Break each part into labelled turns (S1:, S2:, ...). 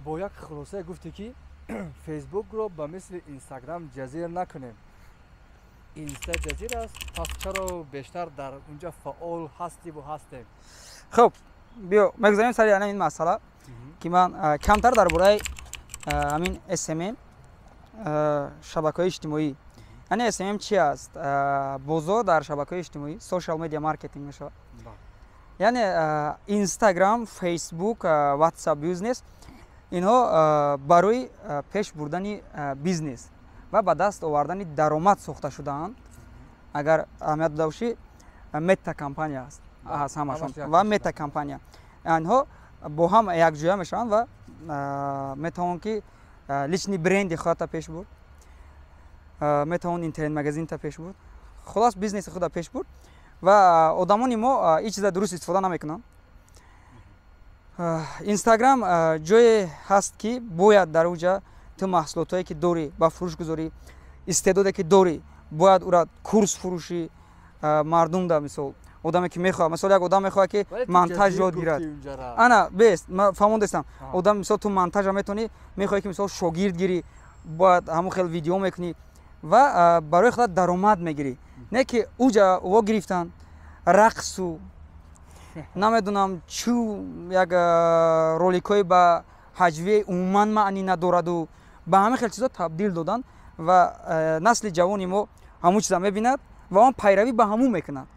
S1: Бо як хулоса гуфтӣ, ки Фейсбукро ба мисли Инстаграм ҷазир накунем. Инста ҷазир аст, пас чаро бештар дар унҷа фаъол ҳастиву ҳастем?
S2: Хуб, биё мегузарем сари ана ин масъала, ки ман камтар дар бораи ҳамин СММ, шабакаҳои иҷтимоӣ. Яъне СММ чи аст? Бозор дар шабакаҳои иҷтимоӣ, social media marketing мешавад. Яъне Инстаграм, Фейсбук, WhatsApp Business, инҳо барои пеш бурдани бизнес ва ба даст овардани даромад сохта шудаанд. Агар аҳамият дода бошӣ, Мета компания аст аз ҳамашон ва Мета компания. Инҳо бо ҳам якҷоя мешаванд ва метавон ки личный бренди худата пеш бурд, метавон интернет-магазинта пеш бурд, хулос, бизнеси худа пеш бурд. Ва одамони мо ин чиза дуруст истифода намекунанд. Инстаграм ҷое ҳаст, ки бояд дар уҷа ту маҳсулотҳое, ки дорӣ, ба фурӯш гузорӣ, истеъдоде, ки дорӣ, бояд ура курс фурӯшӣ мардум да. Мисол, одаме, ки мехоҳад, мисол, як одам мехоҳад, ки монтаж ёд гирад. Ана бест, ма фаҳмондестам. Одам, мисол, ту монтажа метавонӣ, мехоҳӣ, ки, мисол, шогирд гирӣ, бояд ҳамон хел видео мекунӣ ва барои худат даромад мегирӣ. Не ки уҷа во гирифтан рақсу намедонам чӯ, як роликҳои ба ҳаҷвие умуман маънӣ надораду ба ҳамин хел чизо табдил додан. Ва насли ҷавони мо ҳамун чиза мебинад ва он пайравӣ ба ҳамун мекунад.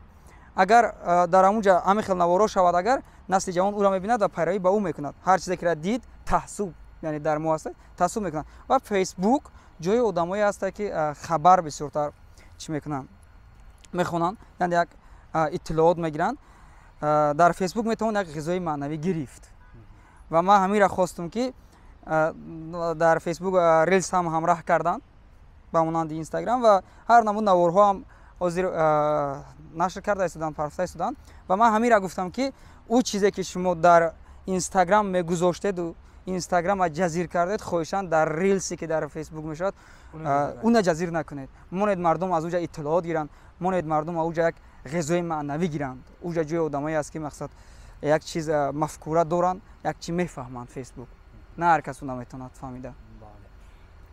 S2: Агар дар ҳамун ҷа ҳамин хел наворо шавад, агар насли ҷавон ӯро мебинад ва пайравӣ ба ӯ мекунад. Ҳар чизе ки дид, таҳсуб, яъне дар мо ҳаста, таҳсуб мекунад. Ва Фейсбук ҷои одамое ҳаста, ки хабар бисёртар чӣ мекунанд, мехонанд, яъне як иттилоот мегиранд. Дар Фейсбук метавон як ғизои маънавӣ гирифт. Ва ман ҳаминро хостум, ки дар Фейсбук рилс ҳам ҳамраҳ карданд ба монанди Инстаграм ва ҳар намуд наворҳо ҳам ҳозир нашр карда истоданд, парфта истоданд. Ва ман ҳаминро гуфтам, ки ӯ чизе, ки шумо дар Инстаграм мегузоштеду Инстаграма ҷазир кардед, хоҳишан дар рилсе, ки дар Фейсбук мешавад, уна ҷазир накунед. Монед мардум аз уҷа иттилоот гиранд, монед мардум аз уҷа як ғизои маънавӣ гиранд. Уҷа ҷои одамое аст, ки, мақсад, як чиз мафкура доранд, як чи мефаҳманд. Фейсбук на ҳар кас уна метавонад фаҳмида.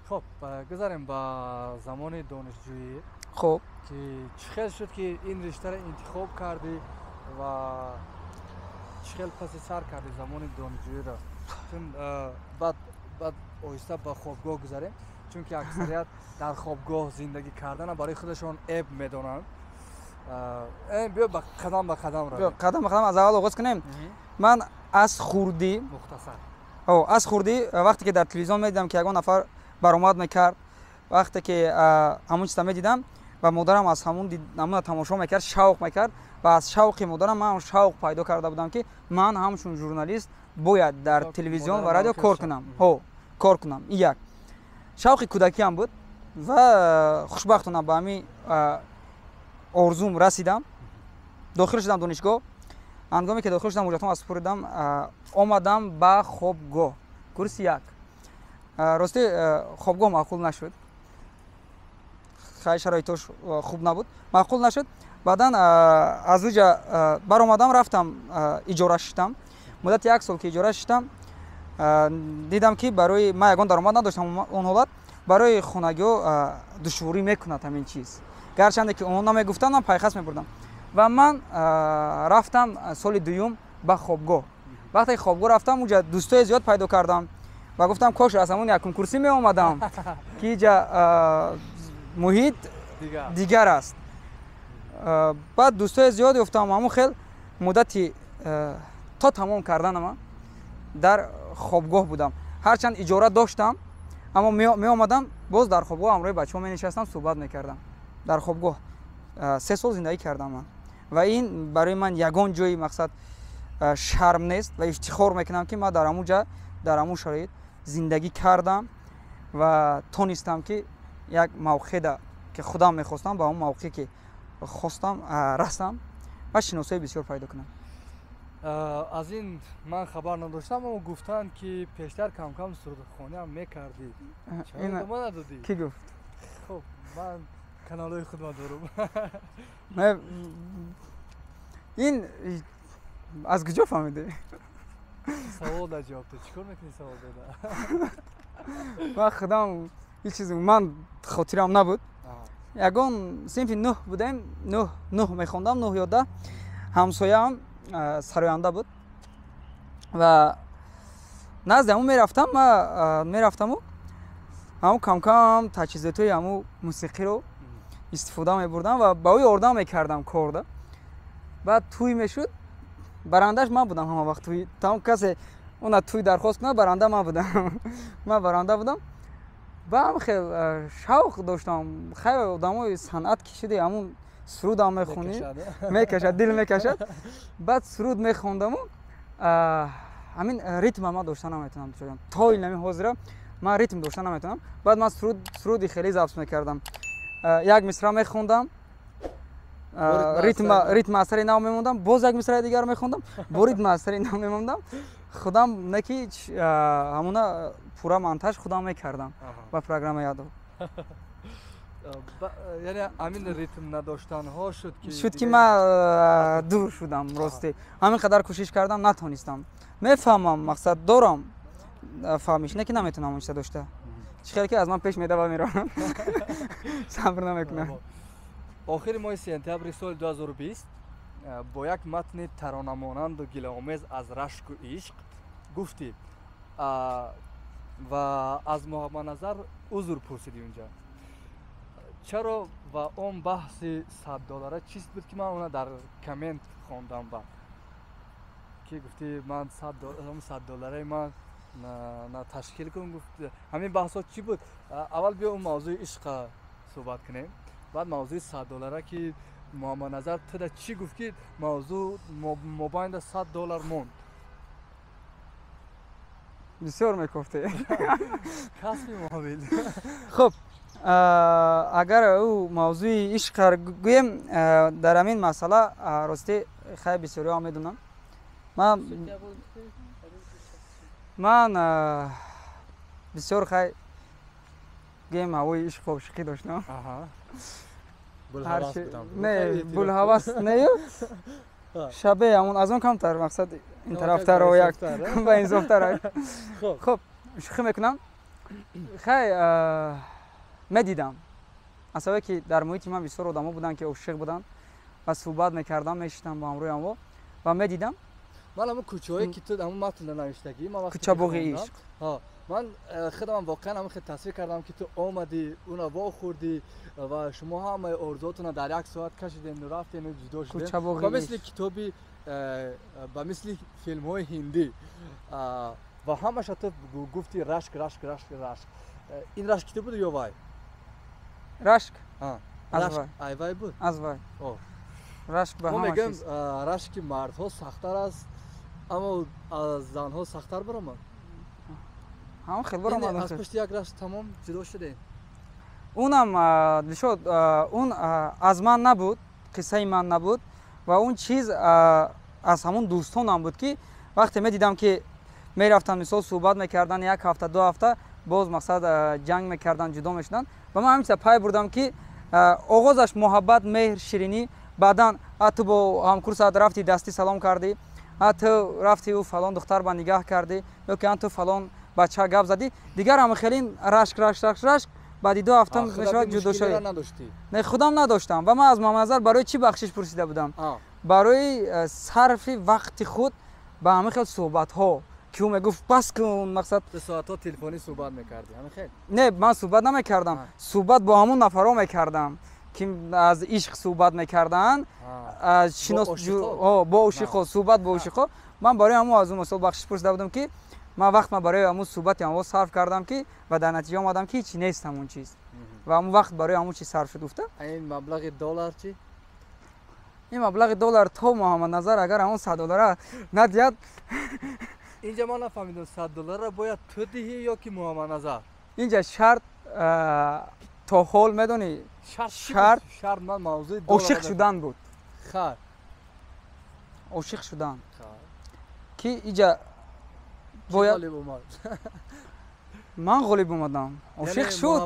S1: Хуб, гузарем ба замони донишҷӯӣ.
S2: Хуб.
S1: Ки чӣ хел шуд, ки ин риштаро интихоб кардӣ ва чӣ хел паси сар кардӣ замони донишҷӯиро? Чун баъд оҳиста ба хобгоҳ гузарем, чунки аксарият дар хобгоҳ зиндагӣ кардана барои худашон эб медонанд. Биё ба қадам ба қадам.
S2: Қадам ба қадам аз аввал оғоз кунем. Ман аз хурдӣ
S1: Мухтасар.
S2: Аз хурдӣ, вақте ки дар телевизион медидам, ки ягон нафар баромад мекард, вақте ки ҳамон чиза медидам ва модарам аз ҳамун ҳамуна тамошо мекард, шавқ мекард ва аз шавқи модарам ман шавқ пайдо карда будам, ки ман ҳамчун журналист бояд дар телевизион ва радио кор кунам, ҳо, кор кунам. Ин як шавқи кӯдакиам буд ва хушбахтона ба ҳамин орзум расидам. Дохил шудам донишгоҳ. Ҳангоме ки дохил шудам, ҳуҷҷатҳоро супуридам, омадам ба хобгоҳ, курси як. Ростӣ, хобгоҳ маъқул нашуд. Хай, шароитош хуб набуд, маъқул нашуд. Баъдан аз уҷа баромадам, рафтам иҷора шиштам. Муддати як сол ки иҷора шиштам, дидам, ки барои ман ягон даромад надоштам. Он ҳолат барои хонагиҳо душворӣ мекунад ҳамин чиз. Гарчанде ки онҳо намегуфтанд, ман пайхас мебурдам. Ва ман рафтам соли дуюм ба хобгоҳ. Вақте ки хобгоҳ рафтам, уҷа дӯстои зиёд пайдо кардам ва гуфтам, кош аз ҳамон якум курсӣ меомадам, ки иҷа муҳит дигар аст. Баъд дӯстои зиёд ёфтам. Ҳамон хел муддати то тамом карданама дар хобгоҳ будам. Ҳарчанд иҷора доштам, аммо меомадам, боз дар хобгоҳ ҳамроҳи бачаҳо менишастам, суҳбат мекардам. Дар хобгоҳ 3 сол зиндагӣ кардам ман ва ин барои ман ягон ҷои, мақсад, шарм нест ва ифтихор мекунам, ки ман дар ҳамун ҷа, дар ҳамун шароит зиндагӣ кардам ва тонистам, ки як мавқеъда, ки худам мехостам, ба он мавқеъ, ки хостам, расам ва шиносои бисёр пайдо кунам.
S1: Аз ин ман хабар надоштам, аммо гуфтанд, ки пештар камкам сурудхониам мекардӣ. Чаро надодӣ?
S2: Кӣ гуфт?
S1: Хуб, ман каналҳои худма дорам.
S2: Ин аз куҷо фаҳмидӣ?
S1: Савол да ҷавоб ту чӣ кор мекунӣ савол дода?
S2: Ман худам ҳеҷ чиз ман хотирам набуд. Ягон синфи 9 будем, 9 мехондам, 9 ё 10. Ҳамсояам сароянда буд ва назди ҳамун мерафтам, ман мерафтаму ҳамун камкам таҷҳизотҳои ҳамун мусиқиро истифода мебурдам ва ба ӯ ёрдам мекардам корда. Баъд тӯй мешуд, барандаш ман будам ҳама вақт тӯй. Там касе она тӯй дархост кунад, баранда ман будам. Ман баранда будам. Ба ҳам хел шавқ доштам. Хайр, одамои санъат кишиди ҳамун сурудам мехонӣ, мекашад, дил мекашад. Баъд суруд мехондаму ҳамин ритма ман дошта наметавонам. То ин ҳозира ман ритм дошта наметавонам. Баъд ман суруди хеле запис мекардам. Як мисра мехондам, ритм аз сари нав мемондам, боз як мисраи дигар мехондам, бо ритм аз сари нав мемондам. Худам не ки ҳамуна пурра монтаж худам мекардам ба программа ядо.
S1: Яъне ҳамин ритм надоштанҳо шуд ки
S2: шуд ки ман дур шудам. Рости ҳамин қадар кӯшиш кардам, натонистам. Мефаҳмам, мақсад дорам фаҳмиш, не ки наметавонам он чиза дошта. Чӣ хеле ки аз ман пеш медава меравам, сабр намекунам.
S1: Охири моҳи сентябри соли 2020 бо як матни таронамонанду гилаомез аз рашку ишқ гуфтӣ ва аз Муҳаммадназар узр пурсидӣ унҷа. Чаро ва он баҳси 100 доллара чист буд ки ман она дар коммент хондам ба ки гуфтӣ ман 100 доллараи ман на ташкил кун гуфт. Ҳамин баҳсҳо чӣ буд? Аввал биё он мавзӯи ишқа суҳбат кунем, баъд мавзӯи 100 доллара ки Муҳаммадназар туда чӣ гуфт ки мавзӯъ мобайнда 100 доллар монд.
S2: Бисёр мекофте.
S1: Касби мобил.
S2: Хуб, агар ӯ мавзӯи ишқар гӯем, дар ҳамин масъала рости хай бисёриҳо медонам. Ман бисёр хай гӯем ҳавои ишқу ошиқӣ доштам. Не, булҳавас нею шабе ҳамон аз он камтар, мақсад ин тарафтаро як ба инсофтар. Хуб, шӯхӣ мекунам. Хай медидам аз сабабе ки дар муҳити ман бисёр одамо буданд ки ошиқ буданд ва суҳбат мекардам, мешиштам бо ҳамроҳи ҳамво ва медидам.
S1: Ман ҳамон кӯчаҳое ки ту ҳамон матнда навиштагӣ, ман вақте
S2: кӯчабоғи ишқ,
S1: ман худам воқеан ҳамон хел тасвир кардам ки ту омадӣ, уна вохӯрдӣ ва шумо ҳамаи орзуотонро дар як соат кашидену рафтену ҷудо шудем. Ба мисли китоби, ба мисли филмҳои ҳиндӣ ва ҳамаша ту гуфти рашк, рашк, рашк, рашк. Ин рашк ки ту буд ё вай?
S2: Рашк?
S1: Ай вай буд?
S2: Аз вай. Рашк ба
S1: мо
S2: ҳама
S1: мегӯем
S2: чиз.
S1: Рашки мардҳо сахттар аст, аммо аз занҳо сахттар баромад.
S2: Ҳамон хел баромад.
S1: Аз пушти як рашк тамом ҷудо шудем.
S2: Унам дилшод, он аз ман набуд, қиссаи ман набуд ва он чиз аз ҳамон дӯстонам буд ки вақте медидам ки мерафтанд, мисол суҳбат мекарданд як ҳафта, ду ҳафта, боз мақсад ҷанг мекарданд, ҷудо мешуданд ва ман ҳамин чиза пай бурдам ки оғозаш муҳаббат, меҳр, ширинӣ, баъдан ту бо ҳамкурсат рафти дастӣ салом кардӣ, ту рафти ӯ фалон духтар ба нигаҳ кардӣ ё ки ту фалон бача гап задӣ, дигар ҳама хелин рашк, рашк, рашк, рашк, баъди ду ҳафта мешавад ҷудошавӣ. Не, худам надоштам ва ман аз Муҳаммадназар барои чӣ бахшиш пурсида будам? Барои сарфи вақти худ ба ҳамин хел суҳбатҳо ки ӯ мегуфт бас кун, мақсад.
S1: Ту соатҳо телефонӣ суҳбат мекардӣ, ҳамин хел?
S2: Не, ман суҳбат намекардам, суҳбат бо ҳамон нафарҳо мекардам ки аз ишқ суҳбат мекарданд, бо ошиқҳо, суҳбат бо ошиқҳо. Ман барои ҳамон аз ӯ мисол бахшиш пурсида будам ки ман вақт ман барои ҳамон суҳбати ҳамво сарф кардам ки ва дар натиҷа омадам ки ҳеҷ нест ҳамон чиз ва ҳамон вақт барои ҳамон чиз сарф шуд гуфта.
S1: Ин маблағи доллар чӣ?
S2: Ин маблағи доллар то Муҳаммадназар агар ҳамон 100 доллара надиҳад.
S1: Инҷа ман нафаҳмидам, 100 долларро бояд ту диҳӣ ё ки Муҳаммадназар?
S2: Инҷа шарт то ҳол медонӣ, шарт
S1: шарт ман мавзӯи
S2: ошиқ шудан буд.
S1: Хай.
S2: Ошиқ шудан. Ки иҷа бояд ман ғолиб омадам. Ошиқ шуд.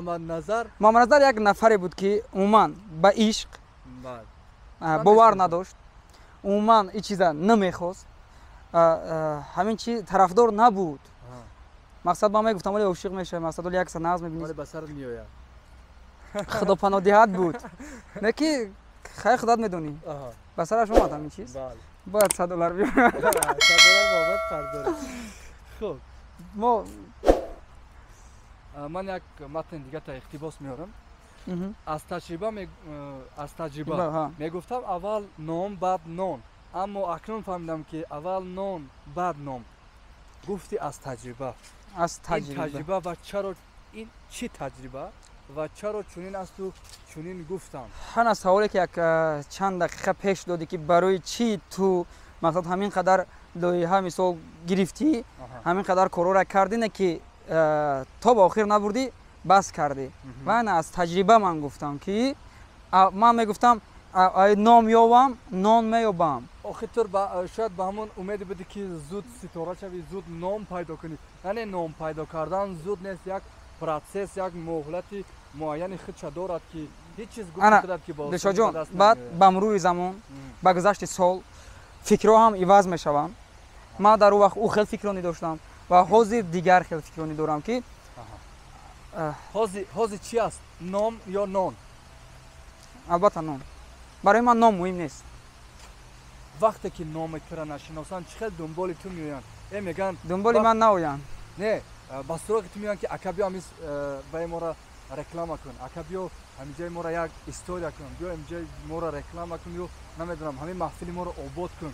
S2: Муҳаммадназар як нафаре буд ки умуман ба ишқ бовар надошт, умуман ин чиза намехост. ҳамин чи тарафдор набуд. Мақсад ман мегуфтам, вале ошиқ мешавӣ, мақсад вале як нағз мебинӣ.
S1: Ба сар меояд.
S2: Худо паноҳ диҳад буд. Не ки хай худат медонӣ. Ба сараш омад ҳамин чиз. Бояд $100 биёрам.
S1: $100 бобат қарздорӣ. Хуб.
S2: Мо
S1: ман як матни дигар иқтибос меорам. Аз таҷриба мегуфтам аввал ном баъд нон, аммо акнун фаҳмидам ки аввал нон баъд ном. Гуфти аз таҷриба.
S2: Аз таҷриба.
S1: Таҷриба ва чаро ин чӣ таҷриба ва чаро чунин асту чунин гуфтам?
S2: Ҳана саволе ки як чанд дақиқа пеш додӣ ки барои чӣ ту мақсад ҳамин қадар лоиҳа мисол гирифтӣ, ҳамин қадар корора кардӣ, не ки то ба охир набурдӣ, бас кардӣ. Ва ана аз таҷриба ман гуфтам ки ман мегуфтам ном ёбам, нон меёбам.
S1: Охир ту шояд ба ҳамон умеде будӣ ки зуд ситора шавӣ, зуд ном пайдо кунӣ. Яъне ном пайдо кардан зуд нест, як процесс, як муҳлати муайяни худша дорад ки ҳеҷ чиз гуфт ки бо
S2: Дилшодҷон, баъд ба мурури замон, ба гузашти сол фикрҳо ҳам иваз мешаванд. Ман дар он вақт ӯ хел фикронӣ доштам ва ҳозир дигар хел фикронӣ дорам ки
S1: ҳозир чӣ аст? Ном ё нон?
S2: Албатта нон. Барои ман ном муҳим нест.
S1: Вақте ки номи тура нашиносанд, чӣ хел дунболи ту меоянд? Мегӯянд
S2: дунболи ман наоянд.
S1: Не, ба суроғи ту меоянд ки ака биё ҳамин ваи моро реклама кун, ака биё ҳаминҷои моро як история кун, биё ҳаминҷои моро реклама кун ё намедонам ҳамин маҳфили моро обод кун.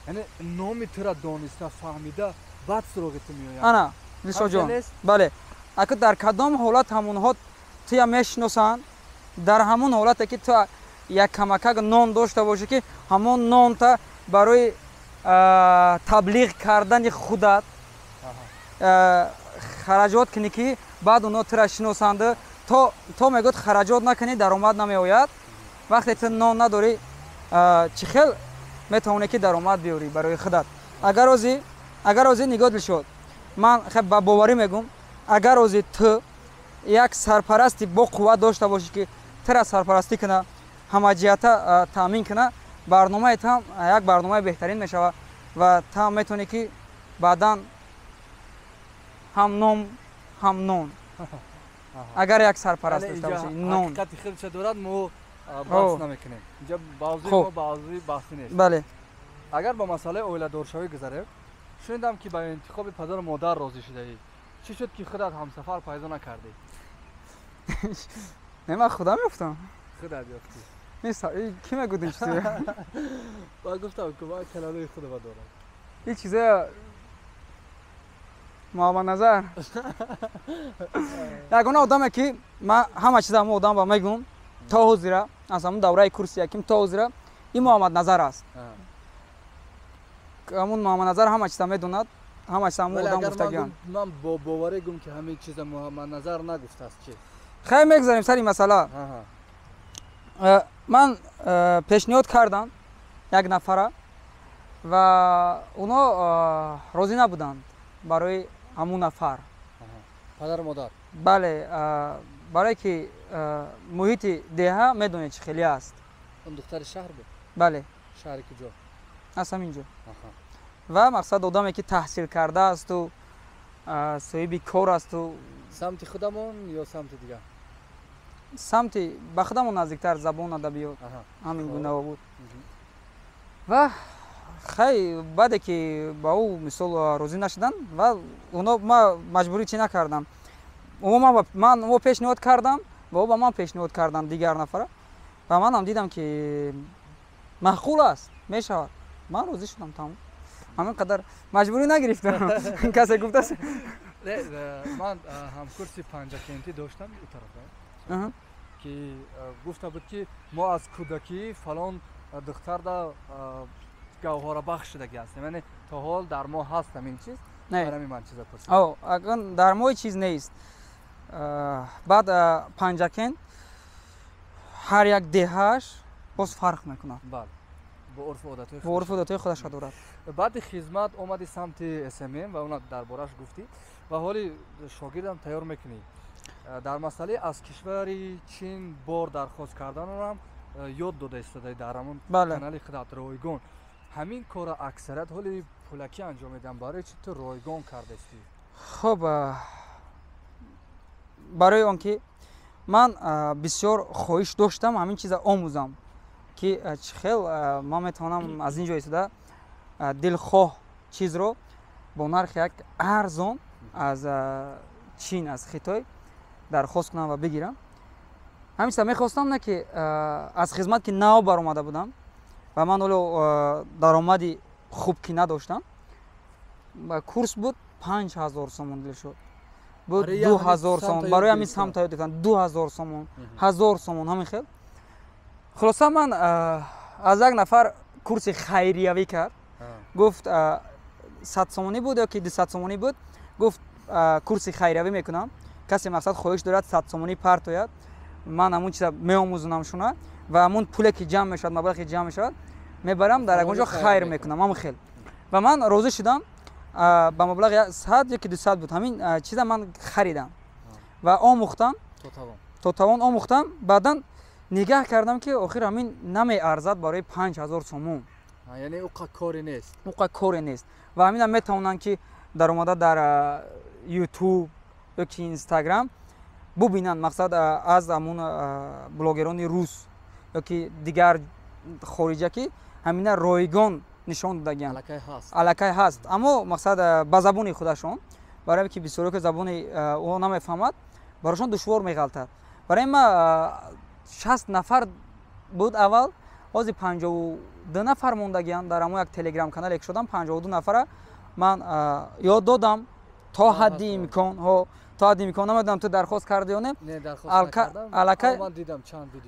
S1: Яъне номи тура дониста, фаҳмида, баъд суроғи ту меоянд.
S2: Ана, Дилшодҷон, бале. Ака дар кадом ҳолат ҳамонҳо туя мешиносанд? Дар ҳамон ҳолате ки ту як камакак нон дошта бошӣ ки ҳамон нонта барои таблиғ кардани худат хараҷот кунӣ ки баъд онҳо тура шиносанд. То мегӯяд хараҷот накунӣ, даромад намеояд. Вақте ту нон надорӣ, чӣ хел метавонӣ ки даромад биёрӣ барои худат? Агар ҳозир нигоҳ Дилшод, ман ба боварӣ мегӯм, агар ҳозир ту як сарпарасти бо қувват дошта бошӣ ки тура сарпарастӣ куна, ҳамаҷиҳата таъмин куна, барномаи ту як барномаи беҳтарин мешавад ва ту ҳам метавонӣ ки баъдан ҳам ном ҳам нон. Агар як сарпараст дошта бошӣ, нон.
S1: Ҳақиқати худша дорад, мо баҳс намекунем. Инҷа бавзӯи мо бавзӯи баҳсӣ нест.
S2: Бале.
S1: Агар ба масъалаи оиладоршавӣ гузарем, шунидам ки ба интихоби падару модар розӣ шудаӣ. Чӣ шуд ки худат ҳамсафар пайдо накардӣ?
S2: Не, ман худам ёфтам.
S1: Худат ёфтӣ?
S2: Кӣ мегӯд ин чизо?
S1: Ман гуфтам ки ман калонаи худама дорам.
S2: Ин чизо Муҳаммадназар. Ягона одаме ки ман ҳама чиза ҳамон одам ба мегӯм то ҳозира, аз ҳамон давраи курси яким то ҳозира, ин Муҳаммадназар аст. Ҳамон Муҳаммадназар ҳама чиза медонад, ҳама чиза ҳамон одам гуфтагиан.
S1: Ман бо боварӣ гум ки ҳамин чиза Муҳаммадназар нагуфтааст чӣ?
S2: Хай мегузарем сари масъала. Ман пешниҳод кардам як нафара ва оно розӣ набуданд барои ҳамун нафар.
S1: Падару модар?
S2: Бале, барое ки муҳити деҳа медонед чӣ хеле аст.
S1: Он духтари шаҳр буд?
S2: Бале.
S1: Шаҳри куҷо?
S2: Аз ҳамин ҷо. Ва мақсад одаме ки таҳсил кардаасту соҳиби кор асту.
S1: Самти худамон ё самти дигар?
S2: Самти ба худамон наздиктар, забон, адабиёт, ҳамин гунаҳо буд. Ва хай баъде ки ба ӯ мисол розӣ нашуданд ва оно ма маҷбурӣ чӣ накардам. Ман ӯ пешниҳод кардам ва ӯ ба ман пешниҳод карданд дигар нафара ва манам дидам ки маъқул аст, мешавад. Ман розӣ шудам, тамом. Ҳамин қадар маҷбурӣ нагирифтам. Касе гуфтааст?
S1: Ман ҳамкурси панҷакентӣ доштам ӯ тарафа ки гуфта буд ки мо аз кӯдакӣ фалон духтарда гавҳорабахш шудагӣ ҳастем, яъне то ҳол дар мо ҳаст ҳамин чиз. Барои ман чиза пурсидам.
S2: Акун дар мо чиз нест. Баъд Панҷакент ҳар як деҳааш боз фарқ мекунад.
S1: Бале, бо урфу одатҳои
S2: бо урфу одатҳои худаша дорад.
S1: Баъди хизмат омади самти СММ ва она дар борааш гуфтӣ ва ҳоли шогирдам тайёр мекунӣ. Дар масъалаи аз кишвари Чин бор дархост карданам ёд дода истодаи дар ҳамон канали худат ройгон. Ҳамин корро аксарият ҳоли пулакӣ анҷом медиҳанд. Барои чӣ ту ройгон кардастӣ?
S2: Хуб, барои он ки ман бисёр хоҳиш доштам ҳамин чиза омӯзам, ки чӣ хел ман метавонам аз ин ҷо истода дилхоҳ чизро бо нархи як арзон аз Чин, аз Хитой дархост кунам ва бигирам. Ҳамин чиза мехостам, на ки аз хизмат ки нав баромада будам ва ман ҳоло даромади хуб ки надоштам. Курс буд 5000 сомон, Дилшод, буд 2000 сомон. Барои ҳамин самта ёд гирифтан 2000 сомон, 1000 сомон, ҳамин хел. Хулоса, ман аз як нафар курси хайриявӣ кард, гуфт 100 сомонӣ буд ё ки 200 сомонӣ буд, гуфт курси хайриявӣ мекунам, касе мақсад хоҳиш дорад 100 сомонӣ партояд, ман ҳамун чиза меомӯзонам шуна ва ҳамун пуле ки ҷамъ мешавад, маблағе ки ҷамъ мешавад, мебарам дар ягон ҷо хайр мекунам, ҳамун хел. Ва ман розӣ шудам ба маблағи 100 ё ки 200 буд, ҳамин чиза ман харидам ва омӯхтам, то тавон омӯхтам. Баъдан нигаҳ кардам, ки охир ҳамин намеарзад барои 5000 сомон.
S1: Яъне уқа коре нест.
S2: Уқа коре нест. Ва ҳамина метавонанд, ки даромада дар Ютуб ё ки Инстаграм бубинанд, мақсад аз ҳамун блогерони рус ё ки дигар хориҷа, ки ҳамина ройгон нишон додагианд, аллакай ҳаст, аммо мақсад ба забони худашон, барое ки бисёре ки забони ӯ намефаҳмад, барошон душвор меғалтад. Барои ма 60 нафар буд аввал, ҳозир 52 нафар мондагианд. Дар ҳамон як телеграм канале ки шудам, 52 нафара ман ёд додам то ҳадди имкон. То ҳадди имкон. Намедонам, ту дархост карди ё не.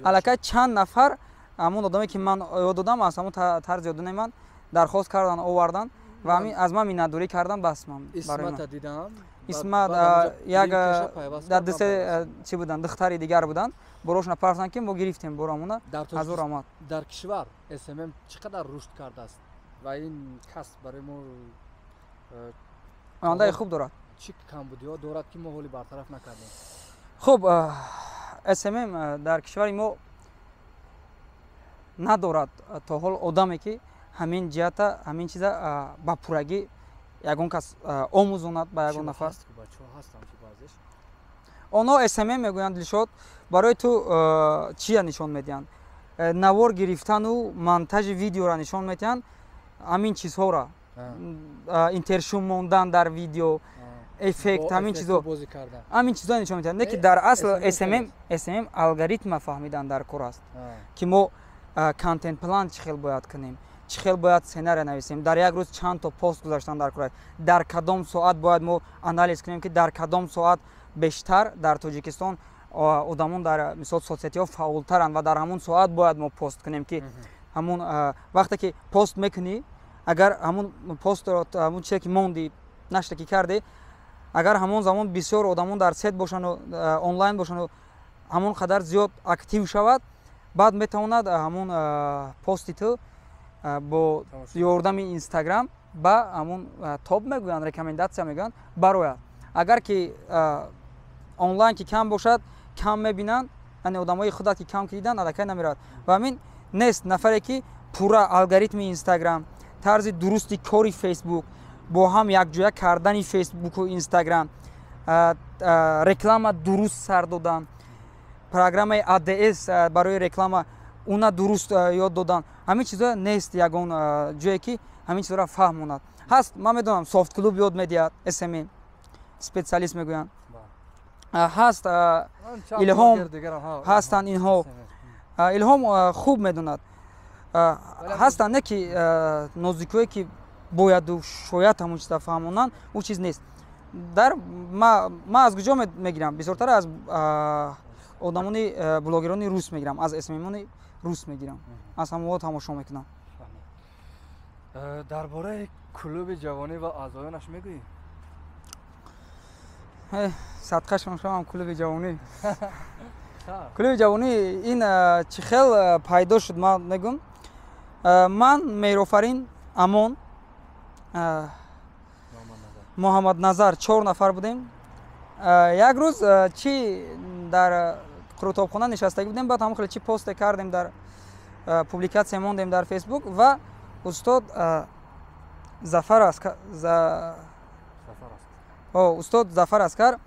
S2: Аллакай чанд нафар ҳамон одаме ки ман ёд додам, аз ҳамон тарзи ёд додани ман дархост кардан, овардан ва ҳамин аз ман миннатдорӣ кардан. Бас ман Исмат як дар дусе чӣ буданд, духтари дигар буданд, борошона партанд, ки мо гирифтем борамона, ҳазор омад.
S1: Дар кишвар СММ чӣ қадар рушд кардааст ва ин касб барои мо
S2: ояндаи хуб дорад?
S1: Чӣ камбудиҳо дорад, ки мо ҳоли бартараф накардем?
S2: Хуб, СММ дар кишвари мо надорад то ҳол одаме, ки ҳамин ҷиҳата, ҳамин чиза ба пуррагӣ ягон кас омӯзонад ба ягон нафар. Онҳо СММ мегӯянд, Дилшод, барои ту чия нишон медиҳанд? Навор гирифтану монтажи видеора нишон медиҳанд, ҳамин чизҳоро, интершум мондан дар видео, эффект, ҳамин чизо, ҳамин чизҳо нишон медиҳанд. Не ки дар асл СММ алгоритма фаҳмидан дар кор аст, ки мо контент план чӣ хел бояд кунем, чӣ хел бояд сценария нависем, дар як рӯз чанд то пост гузаштан дар кор аст, дар кадом соат бояд мо анализ кунем, ки дар кадом соат бештар дар Тоҷикистон одамон дар мисол соцсетиҳо фаъолтаранд ва дар ҳамон соат бояд мо пост кунем, ки ҳамон вақте ки пост мекунӣ, агар ҳамон постро, ҳамон чизе ки монди, нашре ки кардӣ, агар ҳамон замон бисёр одамон дар сет бошанду онлайн бошанду ҳамон қадар зиёд актив шавад, баъд метавонад ҳамон пости ту бо ёрдами Инстаграм ба ҳамон топ мегӯянд, рекомендация мегӯянд, барояд. Агар ки онлайн ки кам бошад, кам мебинанд, яъне одамои худат ки кам ки диданд, аллакай намеравад. Ва ҳамин нест нафаре, ки пурра алгоритми Инстаграм, тарзи дурусти кори Фейсбук, бо ҳам якҷоя кардани Фейсбуку Инстаграм, реклама дуруст сар додан, программаи АДС барои реклама уна дуруст ёд додан, ҳамин чизо нест ягон ҷое, ки ҳамин чизоро фаҳмонад. Ҳаст, ман медонам, Софт Клуб ёд медиҳад, СММ специалист мегӯянд, ҳаст Илҳом, ҳастанд инҳо. Илҳом хуб медонад. Ҳастанд, не ки нозикое, ки бояду шояд ҳамон чиза фаҳмонанд, ӯ чиз нест. Дар ма аз куҷо мегирам? Бисёртар аз одамони блогерони рус мегирам, аз СММони рус мегирам, аз ҳамонҳо тамошо мекунам.
S1: Дар бораи клуби ҷавонӣ ва аъзоёнаш мегӯӣ?
S2: Садқашон шавам клуби ҷавонӣ. Клуби ҷавонӣ ин чӣ хел пайдо шуд, ман мегӯм. Ман, Меҳрофарин, Амон, Муҳаммадназар, чор нафар будем. Як рӯз чӣ дар қурутобхона нишастагӣ будем, баъд ҳамон хеле чӣ посте кардем, дар публикация мондем дар Фейсбук ва Устод Зафар Аскар, устод Зафар Аскар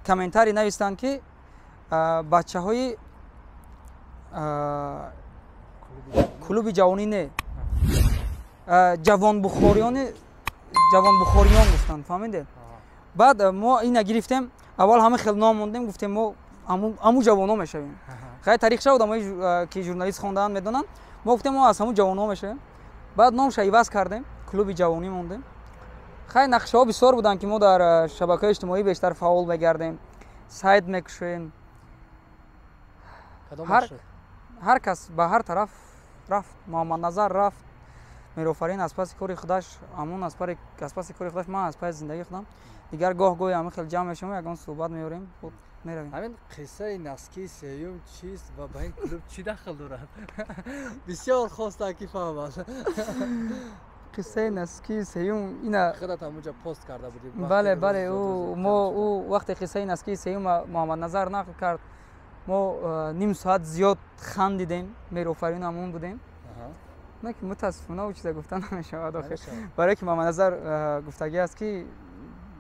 S2: комментарий навистанд, ки бачаҳои клуби ҷавонӣ не, ҷавонбухориён гуфтанд, фаҳмидед? Баъд мо ина гирифтем, аввал ҳама хел ном мондем, гуфтем мо ҳамун ҷавонҳо мешавем. Хай таърихча одамое ки журналист хондаанд медонанд, мо гуфтем мо аз ҳамун ҷавонҳо мешавем. Баъд номша иваз кардем, клуби ҷавонӣ мондем. Хай нақшаҳо бисёр буданд, ки мо дар шабакаҳои иҷтимоӣ бештар фаъол мегардем, сайт мекушоем. Ҳар кас ба ҳар тараф рафт. Муҳаммадназар рафт, Мирофарин аз паси кори худаш, ҳамун аз паси кори худаш, ман аз паси зиндагии худам. Дигар гоҳ гоҳи ҳамин хел ҷамъ мешавем, ягон суҳбат меорем, меравем.
S1: Ҳамин қиссаи наскии сеюм чист ва ба ин клуб чӣ дахл дорад? Бисёр хостам ки фаҳмам.
S2: Қиссаи наскии сеюм ина
S1: худат ҳамунҷа пост карда будӣ.
S2: Бале, бале, мо ӯ вақте қиссаи наскии сеюм Муҳаммадназар нақл кард, мо ним соат зиёд хандидем, Мирофарин ҳамон будем. Не ки мутаассифона ӯ чиза гуфта намешавад охир, барое ки Муҳаммадназар гуфтагӣ аст, ки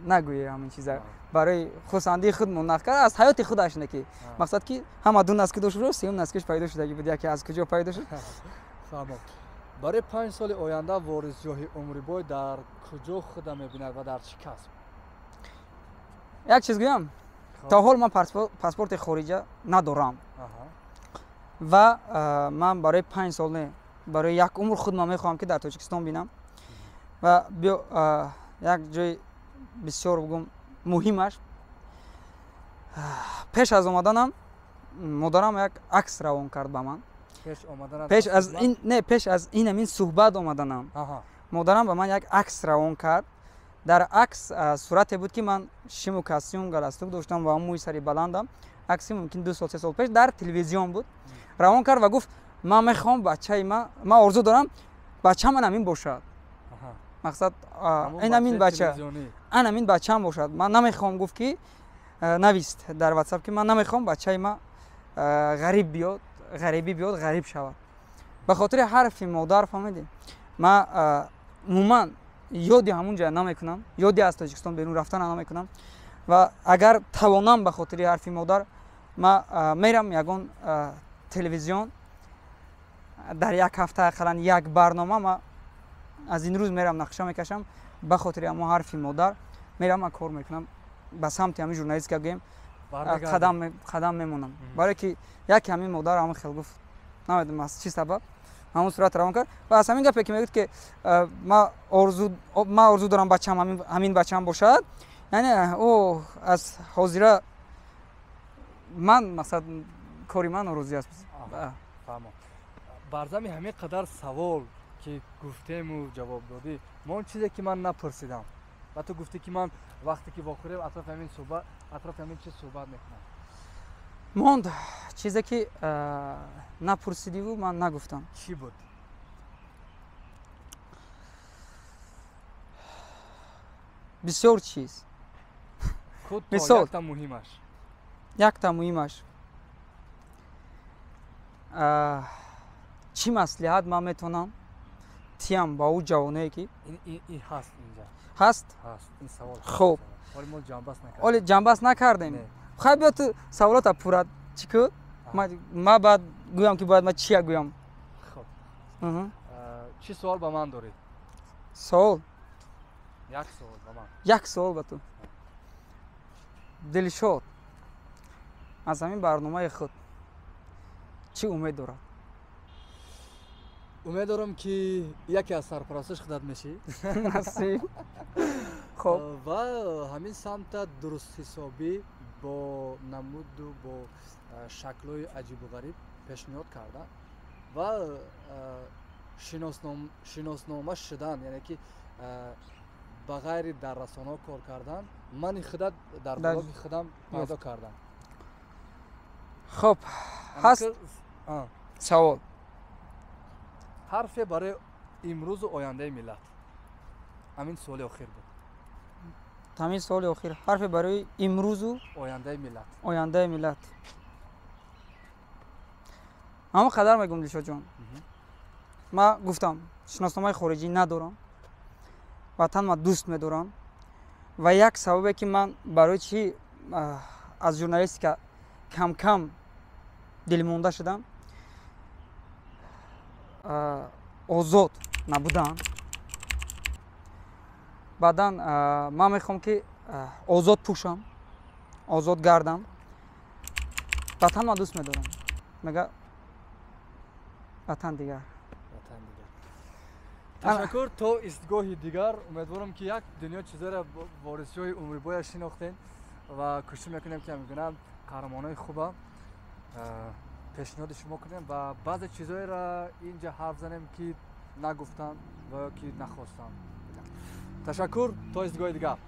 S2: нагӯе ҳамин чиза, барои хурсандии худ нақл кард аз ҳаёти худаш, не ки мақсад ки ҳама ду наски дошт, сеюм наскиш пайдо шудагӣ буд, яке аз куҷо пайдо шуд.
S1: Фаҳмам. Барои 5 соли оянда Ворисҷоҳи Умрибой дар куҷо худа мебинад ва дар чӣ касб?
S2: Як чиз гӯям, то ҳол ман паспорти хориҷа надорам ва ман барои 5 сол не, барои як умр худ ман мехоҳам, ки дар Тоҷикистон бинам. Ва биё як ҷои бисёр бигӯм муҳимаш, пеш аз омаданам модарам як акс равон кард ба ман. Пеш аз ин не, пеш аз ин ҳамин суҳбат омаданам модарам ба ман як акс равон кард. Дар акс сурате буд, ки ман шиму костюм, галстук доштам ва мӯи сари баландам. Акси мумкин 2 сол, 3 сол пеш дар телевизион буд. Равон кард ва гуфт: ман мехоҳам бачаи ман, ман орзу дорам бачаам ан ҳамин бошад. Мақсад ин ҳамин бача, ан ҳамин бачаам бошад. Ман намехоҳам, гуфт, ки навист дар ватсап, ки ман намехоҳам бачаи ман ғариб биёд, ғарибӣ биёд, ғариб шавад. Ба хотири ҳарфи модар, фаҳмидӣ, ман умуман ёди ҳамун ҷая намекунам, ёди аз Тоҷикистон берун рафтана намекунам. Ва агар тавонам, ба хотири ҳарфи модар ман мерам ягон телевизион, дар як ҳафта ақаллан як барнома ман аз ин рӯз мерам, нақша мекашам, ба хотири ҳамон ҳарфи модар мерам, ман кор мекунам ба самти ҳамин журналистика, гӯем, қадам мемонам. Барое ки яке ҳамин модар ҳамин хел гуфт, намедонам аз чӣ сабаб ҳамон сурат равон кард. Ва аз ҳамин гапе ки мегӯяд, ки ман орзу дорам бачаам ҳамин бачаам бошад, яъне ӯ аз ҳозира ман мақсад кори ман орзуи аст.
S1: Фаҳмам. Бар зами ҳамин қадар савол ки гуфтему ҷавоб додӣ, мо он чизе ки ман напурсидам ва ту гуфтӣ, ки ман вақте ки вохӯрем атрофи ҳамин суҳбат, атрофи ҳамин чиз суҳбат мекунам.
S2: Монд чизе ки напурсидиву ман нагуфтам.
S1: Чӣ буд?
S2: Бисёр чиз.
S1: Мисол, якта муҳимаш.
S2: Якта муҳимаш, чӣ маслиҳат ман метавонам тиям ба ӯ ҷавоное, ки
S1: ҳаст инҷа?
S2: Ҳаст. Хуб, оли ҷанбаст накардем. Хай, биё, ту саволота пурра чӣ ку, ман баъд гӯям, ки бояд ман чия гӯям.
S1: Чӣ суол ба ман доред?
S2: Суол?
S1: Як суол ба ман.
S2: Як суол ба ту. Дилшод аз ҳамин барномаи худ чӣ умед дорад?
S1: Умед дорам, ки яке аз сарпарасташ худат мешӣ.
S2: Насиб. Хоб.
S1: Ва ҳамин самта дурустҳисобӣ бо намуду бо шаклҳои аҷибу ғариб пешниҳод карда ва шиноснома шудан, яъне ки ба ғайри дар расонаҳо кор кардан, мани худат дар блоги худам пайдо кардам.
S2: Хоб, ҳаст савол.
S1: Ҳарфе барои имрӯзу ояндаи миллат. Ҳамин суоли охир буд.
S2: Ҳамин суоли охир, ҳарфе барои имрӯзу
S1: ояндаи миллат.
S2: Ояндаи миллат. Ҳамон қадар мегӯм, Дилшодҷон. Ман гуфтам, шиносномаи хориҷӣ надорам, ватан ма дӯст медорам. Ва як сабабе, ки ман барои чӣ аз журналистика камкам дилмонда шудам, озод набудан. Баъдан ман мехоҳам, ки озод пӯшам, озод гардам. Ватан ма дӯст медорам, мега ватан дигар.
S1: Ташаккур, то истгоҳи дигар. Умедворам, ки як дунё чизоро ворисиҳои умрибоя шинохтем ва кӯшиш мекунем, ки ҳамгуна қаҳрамонои хуба пешниҳоди шумо кунем ва баъзе чизҳоеро инҷа ҳарф занем, ки нагуфтанд ва ё ки нахостанд. Ташаккур, то истгоҳи дигар.